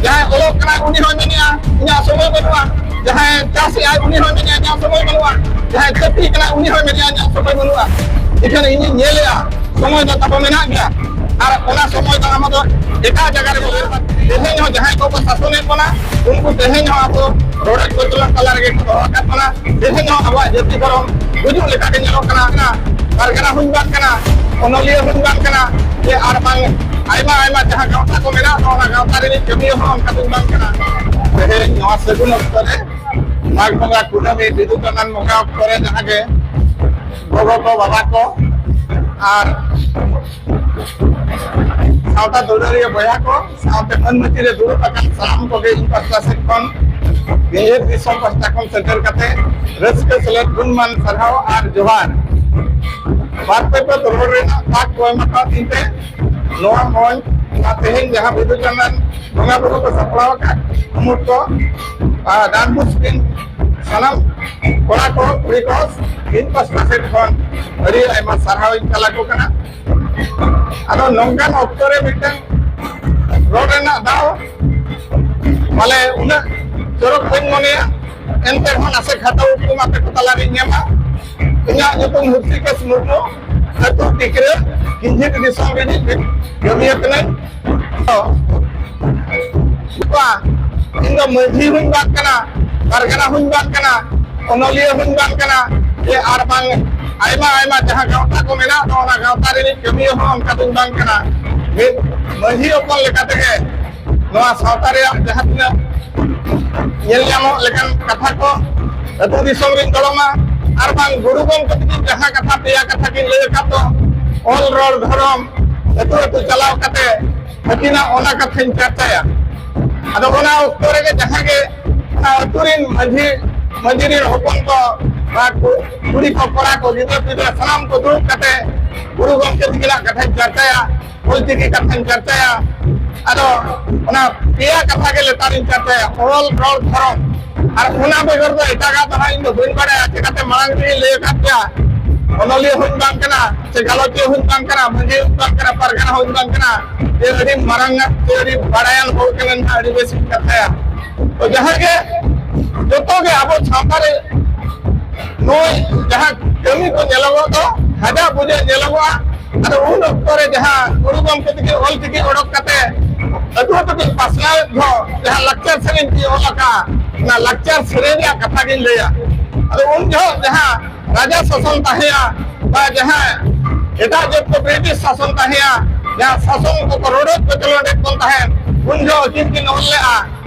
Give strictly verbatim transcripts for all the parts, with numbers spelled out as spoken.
ᱡᱟᱦᱟᱸᱭ ᱚᱞᱚᱜ ᱠᱟᱱᱟᱭ, ᱩᱱᱤ ᱦᱚᱸᱭ ᱢᱮᱱᱮᱜᱼᱟ, "ᱤᱧᱟᱹᱜ ᱥᱚᱢᱚᱭ ᱵᱟᱹᱱᱩᱜᱼᱟ᱾" ᱡᱟᱦᱟᱸᱭ ᱪᱟᱥᱮᱜᱼᱟᱭ, ᱩᱱᱤ ᱦᱚᱸᱭ ᱢᱮᱱᱮᱜᱼᱟ, "ᱤᱧᱟᱹᱜ ᱥᱚᱢᱚᱭ ᱵᱟᱹᱱᱩᱜᱼᱟ᱾" ᱡᱟᱦᱟᱸᱭ ᱠᱟᱹᱴᱤᱡ ᱠᱟᱱᱟᱭ, ᱩᱱᱤ ᱦᱚᱸᱭ ᱢᱮᱱᱮᱜᱼᱟ, "ᱤᱧᱟᱹᱜ ᱥᱚᱢᱚᱭ ᱵᱟᱹᱱᱩᱜᱼᱟ᱾" ᱮᱱᱠᱷᱟᱱ ᱤᱧᱤᱧ ᱧᱮᱞᱮᱜᱼᱟ, ᱥᱚᱢᱚᱭ ᱫᱚ ᱛᱟᱵᱚ ᱢᱮᱱᱟᱜ ᱜᱮᱭᱟ᱾ ᱟᱨ ᱚᱱᱟ ᱥᱚᱢᱚᱭ ᱫᱚ ᱟᱵᱚ ᱫᱚ ᱮᱴᱟᱜ ᱡᱟᱭᱜᱟ ᱨᱮᱵᱚ ᱵᱮᱨᱵᱟᱫ᱾ ᱛᱮᱦᱮᱧ ᱦᱚᱸ ᱡᱟᱦᱟᱸᱭ ᱠᱚᱠᱚ ᱥᱟᱥᱚᱱᱮᱫ ᱵᱚᱱᱟ, ᱩᱱᱠᱩ ᱛᱮᱦᱮᱧ ᱦᱚᱸ ᱟᱵᱚ ᱨᱚᱰᱚᱡ ᱠᱚᱪᱞᱚᱱ ᱛᱟᱞᱟ ᱨᱮᱜᱮ ᱠᱚ ᱫᱚᱦᱚ ᱟᱠᱟᱫ ᱵᱚᱱᱟ᱾ ᱛᱮᱦᱮᱧ ᱦᱚᱸ ᱟᱵᱚᱣᱟᱜ ᱡᱟᱹᱛᱤ ᱫᱷᱚᱨᱚᱢ ᱜᱩᱡᱩᱜ ᱞᱮᱠᱟᱜᱮ ᱧᱮᱞᱚᱜ ᱠᱟᱱᱟ᱾ ᱯᱟᱨᱜᱟᱱᱟ ᱦᱚᱸᱧ ᱵᱟᱝ ᱠᱟᱱᱟ, ᱚᱱᱚᱞᱤᱭᱟᱹ ᱦᱚᱸᱧ ᱵᱟᱝ ᱠᱟᱱᱟ, ᱡᱮ ᱟᱨ ᱵᱟᱝ ᱟᱭᱢᱟ ᱟᱭᱢᱟ ᱡᱟᱦᱟᱸ ᱜᱟᱶᱛᱟ ᱠᱚ ᱢᱮᱱᱟᱜ ᱫᱚ, ᱚᱱᱟ ᱜᱟᱶᱛᱟ ᱨᱤᱱᱤᱡ ᱠᱟᱹᱢᱤᱭᱟᱹ ᱦᱚᱸ ᱚᱱᱠᱟ ᱫᱚᱧ ᱵᱟᱝ ᱠᱟᱱᱟ᱾ ᱛᱮᱦᱮᱧ ᱱᱚᱣᱟ ᱥᱟᱹᱜᱩᱱ ᱚᱠᱛᱚ ᱨᱮ, ᱢᱟᱜᱽ ᱵᱚᱸᱜᱟ ᱠᱩᱱᱟᱹᱢᱤ ᱵᱤᱫᱩ ᱪᱟᱸᱫᱟᱱ ᱵᱚᱸᱜᱟ ᱚᱠᱛᱚ ᱨᱮ ᱡᱟᱦᱟᱸ ᱜᱮ ᱜᱚᱜᱚ ᱠᱚ, ᱵᱟᱵᱟ ᱠᱚ ᱟᱨ ᱥᱟᱶᱛᱟ ᱫᱩᱞᱟᱹᱲᱤᱭᱟᱹ ᱵᱚᱭᱦᱟ ᱠᱚ, ᱥᱟᱶᱛᱮ ᱢᱟᱹᱱ ᱢᱟᱹᱪᱤ ᱨᱮ ᱫᱩᱲᱩᱵ ᱟᱠᱟᱱ ᱥᱟᱱᱟᱢ ᱠᱚᱜᱮ ᱤᱧ ᱯᱟᱥᱴᱟ ᱥᱮᱫ ᱠᱷᱚᱱ, ᱱᱤᱡᱮᱨ ᱫᱤᱥᱚᱢ ᱯᱟᱥᱴᱟ ᱠᱷᱚᱱ ᱥᱮᱴᱮᱨ ᱠᱟᱛᱮ ᱨᱟᱹᱥᱠᱟᱹ ᱥᱮᱞᱮᱫ ᱜᱩᱱᱢᱟᱱ ᱥᱟᱨᱦᱟᱣ ᱟᱨ ᱡᱚᱦᱟᱨ᱾ ᱵᱟᱨ ᱯᱮ ᱯᱚᱫ ᱨᱚᱲ ᱨᱮᱱᱟᱜ ᱛᱟᱠ ᱠᱚ ᱮᱢ ᱟᱠᱟᱫ ᱤᱧ ᱛᱮ ᱱᱚᱣᱟ ᱢᱚᱧᱪ ᱟᱨ ᱛᱮᱦᱮᱧ ᱡᱟᱦᱟᱸ ᱵᱤᱫᱩ ᱪᱟᱸᱫᱟᱱ ᱵᱚᱸᱜᱟ ᱵᱩᱨᱩ ᱠᱚ ᱥᱟᱯᱲᱟᱣ ᱟᱠᱟᱫ ᱠᱩᱢᱩᱴ ᱠᱚ, ᱟᱨ ᱰᱟᱱ ᱵᱩᱥ ᱨᱤᱱ ᱥᱟᱱᱟᱢ ᱠᱚᱲᱟ ᱠᱚ, ᱠᱩᱲᱤ ᱠᱚ, ᱤᱧ ᱯᱟᱥᱴᱟ ᱥᱮᱫ ᱠᱷᱚᱱ ᱟᱹᱰᱤ ᱟᱭᱢᱟ ᱥᱟᱨᱦᱟᱣ ᱤᱧ ᱪᱟᱞ ᱟᱠᱚ ᱠᱟᱱᱟ᱾ ᱟᱫᱚ ᱱᱚᱝᱠᱟᱱ ᱚᱠᱛᱚ ᱨᱮ ᱢᱤᱫᱴᱟᱝ ᱨᱚᱲ ᱨᱮᱱᱟᱜ ᱫᱟᱣ ᱯᱟᱞᱮ ᱩᱱᱟᱹᱜ ᱪᱚᱨᱚᱠ ᱵᱟᱹᱧ ᱢᱚᱱᱮᱭᱟ, ᱮᱱᱛᱮ ᱨᱮᱦᱚᱸ ᱱᱟᱥᱮ ᱠᱷᱟᱴᱚ ᱩᱯᱨᱩᱢ ᱟᱯᱮ ᱠᱚ ᱛᱟᱞᱟᱨᱤᱧ ᱧᱟᱢᱟ᱾ ᱤᱧᱟᱹᱜ ᱧᱩᱛᱩᱢ ᱦᱨᱤᱥᱤᱠᱮᱥ ᱢᱩᱨᱢᱩ, ᱟᱹᱛᱩ ᱴᱤᱠᱨᱟᱹ, ᱠᱤᱧᱡᱷᱤᱛ ᱫᱤᱥᱚᱢ ᱨᱤᱱᱤᱡ ᱢᱤᱫ ᱠᱟᱹᱢᱤᱭᱟᱹ ᱠᱟᱹᱱᱟᱹᱧ᱾ ᱛᱚ, ᱵᱟᱵᱟ, ᱤᱧ ᱫᱚ ᱢᱟᱹᱡᱷᱤ ᱦᱚᱸᱧ ᱵᱟᱝ ᱠᱟᱱᱟ, ᱯᱟᱨᱜᱟᱱᱟ ᱦᱚᱸᱧ ᱵᱟᱝ ᱠᱟᱱᱟ, ᱚᱱᱚᱞᱤᱭᱟᱹ ᱦᱚᱸᱧ ᱵᱟᱝ ᱠᱟᱱᱟ, ᱡᱮ ᱟᱨ ᱵᱟᱝ ᱟᱭᱢᱟ ᱟᱭᱢᱟ ᱡᱟᱦᱟᱸ ᱜᱟᱶᱛᱟ ᱠᱚ ᱢᱮᱱᱟᱜ ᱫᱚ, ᱚᱱᱟ ᱜᱟᱶᱛᱟ ᱨᱤᱱᱤᱡ ᱠᱟᱹᱢᱤᱭᱟᱹ ᱦᱚᱸ ᱚᱱᱠᱟ ᱫᱚᱧ ᱵᱟᱝ ᱠᱟᱱᱟ᱾ ᱢᱤᱫ ᱢᱟᱹᱡᱷᱤ ᱦᱚᱯᱚᱱ ᱞᱮᱠᱟ ᱛᱮᱜᱮ ᱱᱚᱣᱟ ᱥᱟᱶᱛᱟ ᱨᱮᱭᱟᱜ ᱡᱟᱦᱟᱸ ᱛᱤᱱᱟᱹᱜ ᱧᱮᱞ ᱧᱟᱢᱚᱜ ᱞᱮᱠᱟᱱ ᱠᱟᱛᱷᱟ ᱠᱚ, ᱟᱹᱛᱩ ᱫᱤᱥᱚᱢ ᱨᱤᱧ ᱵᱚᱞᱚᱱᱟ, ᱟᱨ ᱵᱟᱝ ᱜᱩᱨᱩ ᱜᱚᱢᱠᱮ ᱛᱟᱹᱠᱤᱱ ᱡᱟᱦᱟᱸ ᱠᱟᱛᱷᱟ, ᱯᱮᱭᱟ ᱠᱟᱛᱷᱟ ᱠᱤᱱ ᱞᱟᱹᱭ ᱟᱠᱟᱫ ᱫᱚ, ᱚᱞ, ᱨᱚᱲ, ᱫᱷᱚᱨᱚᱢ, ᱟᱹᱛᱩ ᱟᱹᱛᱩ ᱪᱟᱞᱟᱣ ᱠᱟᱛᱮ ᱟᱹᱠᱤᱱᱟᱜ ᱚᱱᱟ ᱠᱟᱛᱷᱟᱧ ᱪᱟᱨᱪᱟᱭᱟ᱾ ᱟᱫᱚ ᱚᱱᱟ ᱚᱠᱛᱚ ᱨᱮᱜᱮ ᱡᱟᱦᱟᱸ ᱜᱮ ᱚᱱᱟ ᱟᱹᱛᱩ ᱨᱤᱱ ᱢᱟᱹᱡᱷᱤ, ᱢᱟᱹᱡᱷᱤ ᱨᱤᱱ ᱦᱚᱯᱚᱱ ᱠᱚ, ᱵᱟ ᱠᱩ-, ᱠᱩᱲᱤ ᱠᱚ, ᱠᱚᱲᱟ ᱠᱚ, ᱜᱤᱫᱽᱨᱟᱹ ᱯᱤᱫᱽᱨᱟᱹ ᱥᱟᱱᱟᱢ ᱠᱚ ᱫᱩᱲᱩᱵ ᱠᱟᱛᱮ ᱜᱩᱨᱩ ᱜᱚᱢᱠᱮ ᱛᱟᱹᱠᱤᱱᱟᱜ ᱠᱟᱛᱷᱟᱧ ᱪᱟᱨᱪᱟᱭᱟ, ᱚᱞᱪᱤᱠᱤ ᱠᱟᱛᱷᱟᱧ ᱪᱟᱨᱪᱟᱭᱟ᱾ ᱟᱫᱚ ᱚᱱᱟ ᱯᱮᱭᱟ ᱠᱟᱛᱷᱟ ᱜᱮ ᱞᱮᱛᱟᱲᱤᱧ ᱪᱟᱨᱪᱟᱭᱟ, ᱚᱞ, ᱨᱚᱲ, ᱫᱷᱚᱨᱚᱢ᱾ ᱟᱨ ᱚᱱᱟ ᱵᱮᱜᱚᱨ ᱫᱚ ᱮᱴᱟᱜᱟᱜ ᱫᱚ ᱦᱟᱸᱜ ᱤᱧ ᱫᱚ ᱵᱟᱹᱧ ᱵᱟᱲᱟᱭᱟ᱾ ᱪᱮᱠᱟᱛᱮ ᱢᱟᱲᱟᱝ ᱨᱮᱧ ᱞᱟᱹᱭ ᱟᱠᱟᱫ ᱯᱮᱭᱟ, ᱚᱱᱚᱞᱤᱭᱟᱹ ᱦᱚᱸᱧ ᱵᱟᱝ ᱠᱟᱱᱟ, ᱥᱮ ᱜᱟᱞᱚᱪᱤᱭᱟᱹ ᱦᱚᱸᱧ ᱵᱟᱝ ᱠᱟᱱᱟ, ᱢᱟᱹᱡᱷᱤ ᱦᱚᱸᱧ ᱵᱟᱝ ᱠᱟᱱᱟ, ᱯᱟᱨᱜᱟᱱᱟ ᱦᱚᱸᱧ ᱵᱟᱝ ᱠᱟᱱᱟ, ᱡᱮ ᱟᱹᱰᱤ ᱢᱟᱨᱟᱝ ᱟᱜ ᱥᱮ ᱟᱹᱰᱤ ᱵᱟᱲᱟᱭᱟᱱ ᱦᱚᱲ ᱠᱟᱱᱟ ᱱᱟᱦᱟᱜ, ᱟᱹᱰᱤ ᱵᱮᱥ ᱤᱧ ᱠᱟᱛᱷᱟᱭᱟ᱾ ᱛᱚ ᱡᱟᱦᱟᱸ ᱜᱮ, ᱡᱚᱛᱚ ᱜᱮ ᱟᱵᱚ ᱥᱟᱶᱛᱟ ᱨᱮ ᱱᱚᱜᱼᱚᱭ ᱡᱟᱦᱟᱸ ᱠᱟᱹᱢᱤ ᱠᱚ ᱧᱮᱞᱚᱜᱚᱜ ᱫᱚ, ᱦᱟᱡᱟᱜ ᱵᱩᱡᱟᱹᱜ ᱧᱮᱞᱚᱜᱚᱜᱼᱟ᱾ ᱟᱫᱚ ᱩᱱ ᱚᱠᱛᱚ ᱨᱮ ᱡᱟᱦᱟᱸ ᱜᱩᱨᱩ ᱜᱚᱢᱠᱮ ᱛᱟᱹᱠᱤᱱ ᱚᱞ ᱪᱤᱠᱤ ᱚᱰᱚᱠ ᱠᱟᱛᱮ ᱟᱹᱛᱩ ᱟᱹᱛᱩ ᱠᱤᱱ ᱯᱟᱥᱱᱟᱣᱮᱫ ᱫᱚ, ᱡᱟᱦᱟᱸ ᱞᱟᱠᱪᱟᱨ ᱥᱮᱨᱮᱧ ᱠᱤᱱ ᱚᱞ ᱟᱠᱟᱫᱼᱟ, ᱚᱱᱟ ᱞᱟᱠᱪᱟᱨ ᱥᱮᱨᱮᱧ ᱨᱮᱭᱟᱜ ᱠᱟᱛᱷᱟ ᱜᱤᱧ ᱞᱟᱹᱭᱟ᱾ ᱟᱫᱚ ᱩᱱ ᱡᱚᱦᱚᱜ ᱡᱟᱦᱟᱸ ᱨᱟᱡᱟ ᱥᱟᱥᱚᱱ ᱛᱟᱦᱮᱸᱭᱟ, ᱵᱟ ᱡᱟᱦᱟᱸ ᱮᱴᱟᱜ ᱡᱟᱹᱛ ᱠᱚ ᱵᱨᱤᱴᱤᱥ ᱥᱟᱥᱚᱱ ᱛᱟᱦᱮᱸᱭᱟ, ᱡᱟᱦᱟᱸ ᱥᱟᱥᱚᱱ ᱠᱚᱠᱚ ᱨᱚᱰᱚᱡ ᱠᱚᱪᱞᱚᱱᱮᱫ ᱵᱚᱱ ᱛᱟᱦᱮᱸᱫ, ᱩᱱ ᱡᱚᱦᱚᱜ ᱟᱹᱠᱤᱱ ᱠᱤᱱ ᱚᱞ ᱞᱮᱫᱼᱟ,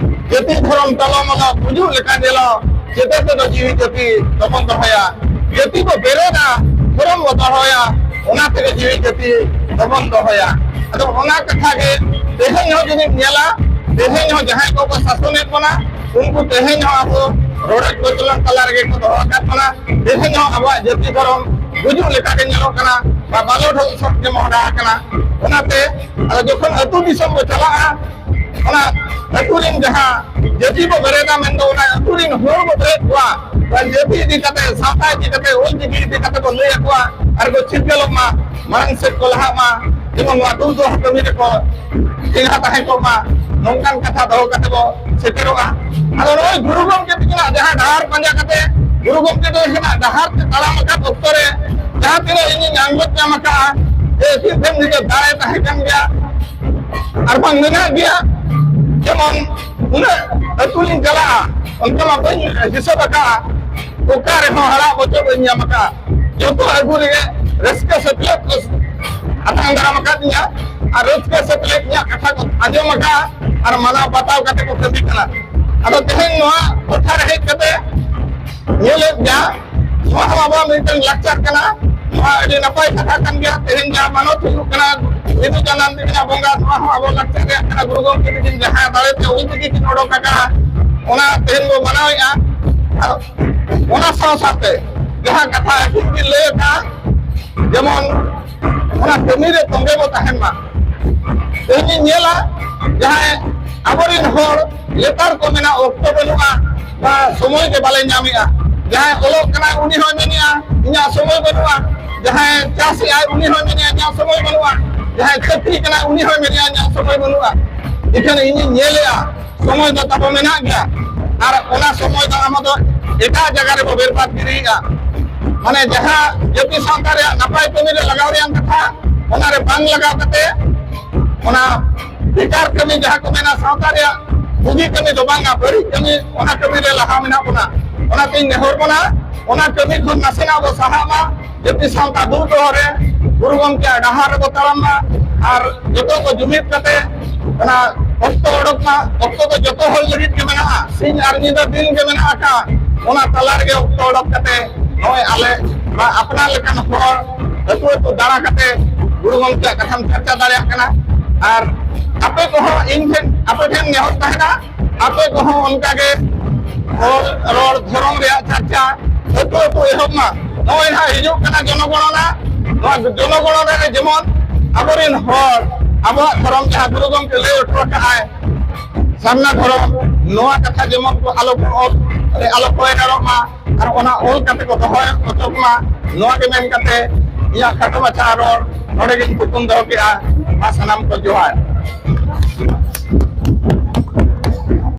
ᱡᱟᱹᱛᱤ ᱫᱷᱚᱨᱚᱢ ᱛᱚᱞᱚᱢᱚᱞᱚ ᱜᱩᱡᱩᱜ ᱞᱮᱠᱟ ᱧᱮᱞᱚᱜ, ᱡᱮᱛᱮ ᱛᱮᱫᱚ ᱡᱤᱣᱤ ᱡᱟᱹᱛᱤ ᱵᱟᱵᱚᱱ ᱫᱚᱦᱚᱭᱟ᱾ ᱡᱟᱹᱛᱤ ᱵᱚ ᱵᱮᱨᱮᱫᱟ, ᱫᱷᱚᱨᱚᱢ ᱵᱚ ᱫᱚᱦᱚᱭᱟ, ᱚᱱᱟ ᱛᱮᱜᱮ ᱡᱤᱣᱤ ᱡᱟᱹᱛᱤ ᱵᱟᱵᱚᱱ ᱫᱚᱦᱚᱭᱟ᱾ ᱟᱫᱚ ᱚᱱᱟ ᱠᱟᱛᱷᱟ ᱜᱮ ᱛᱮᱦᱮᱧ ᱦᱚᱸ ᱡᱩᱫᱤᱢ ᱧᱮᱞᱟ, ᱛᱮᱦᱮᱧ ᱦᱚᱸ ᱡᱟᱦᱟᱸᱭ ᱠᱚᱠᱚ ᱥᱟᱥᱚᱱᱮᱫ ᱵᱚᱱᱟ, ᱩᱱᱠᱩ ᱛᱮᱦᱮᱧ ᱦᱚᱸ ᱟᱵᱚ ᱨᱚᱰᱚᱡ ᱠᱚᱪᱞᱚᱱ ᱛᱟᱞᱟ ᱨᱮᱜᱮ ᱠᱚ ᱫᱚᱦᱚ ᱟᱠᱟᱫ ᱵᱚᱱᱟ᱾ ᱛᱮᱦᱮᱧ ᱦᱚᱸ ᱟᱵᱚᱣᱟᱜ ᱡᱟᱹᱛᱤ ᱫᱷᱚᱨᱚᱢ ᱜᱩᱡᱩᱜ ᱞᱮᱠᱟ ᱜᱮ ᱧᱮᱞᱚᱜ ᱠᱟᱱᱟ, ᱵᱟ ᱵᱟᱞᱚ ᱰᱷᱚᱞ ᱥᱚᱠ ᱜᱮ ᱢᱚᱦᱰᱟ ᱟᱠᱟᱱᱟ᱾ ᱚᱱᱟᱛᱮ ᱟᱫᱚ ᱡᱚᱠᱷᱚᱱ ᱟᱹᱛᱩ ᱫᱤᱥᱚᱢ ᱵᱚ ᱪᱟᱞᱟᱜᱼᱟ, ᱚᱱᱟ ᱟᱹᱛᱩ ᱨᱮᱱ ᱡᱟᱦᱟᱸ ᱡᱟᱹᱛᱤ ᱵᱚ ᱵᱮᱨᱮᱫᱟ ᱢᱮᱱᱫᱚ, ᱚᱱᱟ ᱟᱹᱛᱩ ᱨᱮᱱ ᱦᱚᱲ ᱵᱚ ᱵᱮᱨᱮᱫ ᱠᱚᱣᱟ, ᱟᱨ ᱡᱟᱹᱛᱤ ᱤᱫᱤ ᱠᱟᱛᱮ, ᱥᱟᱶᱛᱟ ᱤᱫᱤ ᱠᱟᱛᱮ, ᱚᱞ ᱪᱤᱠᱤ ᱤᱫᱤ ᱠᱟᱛᱮ ᱵᱚ ᱞᱟᱹᱭ ᱟᱠᱚᱣᱟ, ᱟᱨ ᱠᱚ ᱪᱤᱨᱜᱟᱹᱞᱚᱜ ᱢᱟ, ᱢᱟᱲᱟᱝ ᱥᱮᱫ ᱠᱚ ᱞᱟᱦᱟᱜ ᱢᱟ, ᱡᱮᱢᱚᱱ ᱱᱚᱣᱟ ᱫᱩᱨ ᱫᱚᱦᱟ ᱠᱟᱹᱢᱤ ᱨᱮᱠᱚ ᱪᱮᱸᱜᱷᱟ ᱛᱟᱦᱮᱸ ᱠᱚᱜ ᱢᱟ, ᱱᱚᱝᱠᱟᱱ ᱠᱟᱛᱷᱟ ᱫᱚᱦᱚ ᱠᱟᱛᱮ ᱵᱚ ᱥᱮᱴᱮᱨᱚᱜᱼᱟ᱾ ᱟᱫᱚ ᱱᱚᱜᱼᱚᱭ ᱜᱩᱨᱩ ᱜᱚᱢᱠᱮ ᱛᱟᱹᱠᱤᱱᱟᱜ ᱡᱟᱦᱟᱸ ᱰᱟᱦᱟᱨ ᱯᱟᱸᱡᱟ ᱠᱟᱛᱮ, ᱜᱩᱨᱩ ᱜᱚᱢᱠᱮ ᱫᱚ ᱦᱮᱱᱟᱜ ᱰᱟᱦᱟᱨ ᱛᱮ ᱛᱟᱲᱟᱢ ᱟᱠᱟᱫ ᱚᱠᱛᱚ ᱨᱮ ᱡᱟᱦᱟᱸ ᱛᱤᱱᱟᱹᱜ ᱤᱧᱤᱧ ᱟᱸᱜᱚᱪ ᱧᱟᱢ ᱟᱠᱟᱫᱼᱟ, ᱡᱮ ᱟᱹᱠᱤᱱ ᱴᱷᱮᱱ ᱱᱤᱡᱮ ᱫᱟᱲᱮ ᱛᱟᱦᱮᱸ ᱠᱟᱱ ᱜᱮᱭᱟ, ᱟᱨ ᱵᱟᱝ ᱢᱮᱱᱟᱜ ᱜᱮᱭᱟ᱾ ᱡᱮᱢᱚᱱ ᱩᱱᱟᱹᱜ ᱟᱹᱛᱩ ᱞᱤᱧ ᱪᱟᱞᱟᱜᱼᱟ, ᱚᱱᱠᱟ ᱢᱟ ᱵᱟᱹᱧ ᱦᱤᱥᱟᱹᱵ ᱟᱠᱟᱫᱼᱟ᱾ ᱚᱠᱟ ᱨᱮᱦᱚᱸ ᱦᱟᱲᱟᱜ ᱵᱚᱪᱚ ᱵᱟᱹᱧ ᱧᱟᱢ ᱟᱠᱟᱫᱼᱟ᱾ ᱡᱚᱛᱚ ᱟᱹᱜᱩ ᱨᱮᱜᱮ ᱨᱟᱹᱥᱠᱟᱹ ᱥᱮᱴᱮᱨ ᱠᱚ ᱟᱛᱟᱝ ᱫᱟᱨᱟᱢ ᱟᱠᱟᱫᱤᱧᱟ, ᱟᱨ ᱨᱟᱹᱥᱠᱟᱹ ᱥᱮᱴᱮᱨ ᱤᱧᱟᱹᱜ ᱠᱟᱛᱷᱟ ᱠᱚ ᱟᱸᱡᱚᱢ ᱟᱠᱟᱫᱼᱟ ᱟᱨ ᱢᱟᱱᱟᱣ ᱵᱟᱛᱟᱣ ᱠᱟᱛᱮ ᱠᱚ ᱠᱟᱹᱢᱤ ᱠᱟᱱᱟ᱾ ᱟᱫᱚ ᱛᱮᱦᱮᱧ ᱱᱚᱣᱟ ᱴᱚᱴᱷᱟ ᱨᱮ ᱦᱮᱡ ᱠᱟᱛᱮ ᱧᱮᱞᱮᱫ ᱜᱮᱭᱟ, ᱱᱚᱣᱟ ᱦᱚᱸ ᱟᱵᱚᱣᱟᱜ ᱢᱤᱫᱴᱟᱝ ᱞᱟᱠᱪᱟᱨ ᱠᱟᱱᱟ᱾ ᱱᱚᱣᱟ ᱟᱹᱰᱤ ᱱᱟᱯᱟᱭ ᱠᱟᱛᱷᱟ ᱠᱟᱱ ᱜᱮᱭᱟ᱾ ᱛᱮᱦᱮᱧ ᱡᱟᱦᱟᱸ ᱢᱟᱱᱚᱛ ᱦᱩᱭᱩᱜ ᱠᱟᱱᱟ ᱵᱤᱫᱩ ᱪᱟᱸᱫᱟᱱ ᱛᱟᱹᱠᱤᱱᱟᱜ ᱵᱚᱸᱜᱟ, ᱱᱚᱣᱟ ᱦᱚᱸ ᱟᱵᱚ ᱞᱟᱠᱪᱟᱨ ᱨᱮᱭᱟᱜ ᱠᱟᱱᱟ᱾ ᱜᱩᱨᱩ ᱜᱚᱢᱠᱮ ᱛᱟᱹᱠᱤᱱ ᱡᱟᱦᱟᱸ ᱫᱟᱲᱮ ᱛᱮ ᱚᱞ ᱪᱤᱠᱤ ᱠᱤᱱ ᱚᱰᱚᱠ ᱟᱠᱟᱫᱼᱟ, ᱚᱱᱟ ᱛᱮᱦᱮᱧ ᱵᱚ ᱢᱟᱱᱟᱣᱮᱫᱼᱟ᱾ ᱟᱨ ᱚᱱᱟ ᱥᱟᱶ ᱥᱟᱶᱛᱮ ᱡᱟᱦᱟᱸ ᱠᱟᱛᱷᱟ ᱟᱹᱠᱤᱱ ᱠᱤᱱ ᱞᱟᱹᱭ ᱟᱠᱟᱫᱼᱟ, ᱡᱮᱢᱚᱱ ᱚᱱᱟ ᱠᱟᱹᱢᱤ ᱨᱮ ᱛᱚᱸᱜᱮ ᱵᱚ ᱛᱟᱦᱮᱱ ᱢᱟ᱾ ᱛᱮᱦᱮᱧ ᱤᱧ ᱧᱮᱞᱟ, ᱡᱟᱦᱟᱸᱭ ᱟᱵᱚᱨᱮᱱ ᱦᱚᱲ ᱞᱮᱛᱟᱲ ᱠᱚ ᱢᱮᱱᱟ, ᱚᱠᱛᱚ ᱵᱟᱹᱱᱩᱜᱼᱟ, ᱵᱟ ᱥᱚᱢᱚᱭ ᱜᱮ ᱵᱟᱞᱮ ᱧᱟᱢᱮᱜᱼᱟ᱾ ᱡᱟᱦᱟᱸᱭ ᱚᱞᱚᱜ ᱠᱟᱱᱟᱭ, ᱩᱱᱤ ᱦᱚᱸᱭ ᱢᱮᱱᱮᱜᱼᱟ, "ᱤᱧᱟᱹᱜ ᱥᱚᱢᱚᱭ ᱵᱟᱹᱱᱩᱜᱼᱟ"᱾ ᱡᱟᱦᱟᱸᱭ ᱪᱟᱥᱮᱜᱼᱟᱭ, ᱩᱱᱤ ᱦᱚᱸᱭ ᱢᱮᱱᱮᱜᱼᱟ, "ᱤᱧᱟᱹᱜ ᱥᱚᱢᱚᱭ ᱵᱟᱹᱱᱩᱜᱼᱟ"᱾ ᱡᱟᱦᱟᱸᱭ ᱪᱟᱹᱠᱨᱤ ᱠᱟᱱᱟᱭ, ᱩᱱᱤ ᱦᱚᱸᱭ ᱢᱮᱱᱮᱜᱼᱟ, "ᱤᱧᱟᱹᱜ ᱥᱚᱢᱚᱭ ᱵᱟᱹᱱᱩᱜᱼᱟ"᱾ ᱤᱠᱷᱟᱹᱱ ᱤᱧᱤᱧ ᱧᱮᱞᱮᱜᱼᱟ, ᱥᱚᱢᱚᱭ ᱫᱚ ᱛᱟᱵᱚ ᱢᱮᱱᱟᱜ ᱜᱮᱭᱟ᱾ ᱟᱨ ᱚᱱᱟ ᱥᱚᱢᱚᱭ ᱫᱚ ᱟᱵᱚ ᱫᱚ ᱮᱴᱟᱜ ᱡᱟᱭᱜᱟ ᱨᱮᱵᱚ ᱵᱮᱨᱵᱟᱫ ᱜᱤᱰᱤᱭᱮᱜᱼᱟ᱾ ᱢᱟᱱᱮ, ᱡᱟᱦᱟᱸ ᱡᱟᱹᱛᱤ ᱥᱟᱶᱛᱟ ᱨᱮᱭᱟᱜ ᱱᱟᱯᱟᱭ ᱠᱟᱹᱢᱤ ᱨᱮ ᱞᱟᱜᱟᱣ ᱨᱮᱭᱟᱜ ᱠᱟᱛᱷᱟ, ᱚᱱᱟ ᱨᱮ ᱵᱟᱝ ᱞᱟᱜᱟᱣ ᱠᱟᱛᱮ, ᱚᱱᱟ ᱵᱮᱠᱟᱨ ᱠᱟᱹᱢᱤ, ᱡᱟᱦᱟᱸ ᱠᱚ ᱢᱮᱱᱟ ᱥᱟᱶᱛᱟ ᱨᱮᱭᱟᱜ ᱵᱩᱜᱤ ᱠᱟᱹᱢᱤ ᱫᱚ ᱵᱟᱝᱟ, ᱵᱟᱹᱲᱤᱡ ᱠᱟᱹᱢᱤ, ᱚᱱᱟ ᱠᱟᱹᱢᱤ ᱨᱮ ᱞᱟᱦᱟ ᱢᱮᱱᱟᱜ ᱵᱚᱱᱟ᱾ ᱚᱱᱟᱛᱤᱧ ᱱᱮᱦᱚᱨ ᱵᱚᱱᱟ, ᱚᱱᱟ ᱠᱟᱹᱢᱤ ᱠᱷᱚᱱ ᱱᱟᱥᱮᱱᱟᱜ ᱵᱚ ᱥᱟᱦᱟᱜ ᱢᱟ, ᱡᱟᱹᱛᱤ ᱥᱟᱶᱛᱟ ᱫᱩᱜ ᱫᱚᱦᱚ ᱨᱮ ᱜᱩᱨᱩ ᱜᱚᱢᱠᱮᱭᱟᱜ ᱰᱟᱦᱟᱨ ᱨᱮᱵᱚ ᱛᱟᱲᱟᱢ ᱢᱟ᱾ ᱟᱨ ᱡᱚᱛᱚ ᱠᱚ ᱡᱩᱢᱤᱫ ᱠᱟᱛᱮ ᱚᱱᱟ ᱚᱠᱛᱚ ᱚᱰᱚᱠ ᱢᱟ᱾ ᱚᱠᱛᱚ ᱫᱚ ᱡᱚᱛᱚ ᱦᱚᱲ ᱞᱟᱹᱜᱤᱫ ᱜᱮ ᱢᱮᱱᱟᱜᱼᱟ, ᱥᱤᱧ ᱟᱨ ᱧᱤᱫᱟᱹ ᱫᱤᱱ ᱜᱮ ᱢᱮᱱᱟᱜ ᱟᱠᱟᱫ᱾ ᱚᱱᱟ ᱛᱟᱞᱟ ᱨᱮᱜᱮ ᱚᱠᱛᱚ ᱚᱰᱚᱠ ᱠᱟᱛᱮ ᱱᱚᱜᱼᱚᱭ ᱟᱞᱮ ᱵᱟ ᱟᱯᱱᱟᱨ ᱞᱮᱠᱟᱱ ᱦᱚᱲ ᱟᱹᱛᱩ ᱟᱹᱛᱩ ᱫᱟᱬᱟ ᱠᱟᱛᱮ ᱜᱩᱨᱩ ᱜᱚᱢᱠᱮᱭᱟᱜ ᱠᱟᱛᱷᱟᱢ ᱪᱟᱨᱪᱟ ᱫᱟᱲᱮᱭᱟᱜ ᱠᱟᱱᱟ᱾ ᱟᱨ ᱟᱯᱮ ᱠᱚᱦᱚᱸ ᱤᱧ ᱴᱷᱮᱱ, ᱟᱯᱮ ᱴᱷᱮᱱ ᱱᱮᱦᱚᱨ ᱛᱟᱦᱮᱱᱟ, ᱟᱯᱮ ᱠᱚᱦᱚᱸ ᱚᱱᱠᱟᱜᱮ ᱚᱞ ᱨᱚᱲ ᱫᱷᱚᱨᱚᱢ ᱨᱮᱭᱟᱜ ᱪᱟᱨᱪᱟ ᱟᱹᱛᱩ ᱟᱹᱛᱩ ᱮᱦᱚᱵ ᱢᱟ᱾ ᱱᱚᱜᱼᱚᱭ ᱱᱟᱦᱟᱜ ᱦᱤᱡᱩᱜ ᱠᱟᱱᱟ ᱡᱚᱱᱚᱜᱚᱬᱚᱱᱟ, ᱱᱚᱣᱟ ᱡᱚᱱᱚᱜᱚᱬᱚᱱᱟ ᱨᱮ ᱡᱮᱢᱚᱱ ᱟᱵᱚᱨᱮᱱ ᱦᱚᱲ ᱟᱵᱚᱣᱟᱜ ᱫᱷᱚᱨᱚᱢ ᱡᱟᱦᱟᱸ ᱜᱩᱨᱩ ᱜᱚᱢᱠᱮ ᱞᱟᱹᱭ ᱦᱚᱴᱚ ᱟᱠᱟᱫᱼᱟᱭ, ᱥᱟᱨᱱᱟ ᱫᱷᱚᱨᱚᱢ, ᱱᱚᱣᱟ ᱠᱟᱛᱷᱟ ᱡᱮᱢᱚᱱ ᱠᱚ ᱟᱞᱚ ᱠᱚ ᱚᱞ, ᱟᱞᱚ ᱠᱚ ᱮᱜᱟᱨᱚᱜ ᱢᱟ, ᱟᱨ ᱚᱱᱟ ᱚᱞ ᱠᱟᱛᱮ ᱠᱚ ᱫᱚᱦᱚ ᱦᱚᱪᱚ ᱠᱚᱢᱟ᱾ ᱱᱚᱣᱟ ᱜᱮ ᱢᱮᱱ ᱠᱟᱛᱮ ᱤᱧᱟᱹᱜ ᱠᱷᱟᱴᱚ ᱢᱟᱪᱷᱟ ᱨᱚᱲ ᱱᱚᱰᱮ ᱜᱮᱧ ᱛᱷᱩᱠᱩᱢ ᱫᱚᱦᱚ ᱠᱮᱫᱼᱟ᱾ ᱢᱟ ᱥᱟᱱᱟᱢ ᱠᱚ ᱡᱚᱦᱟᱨ᱾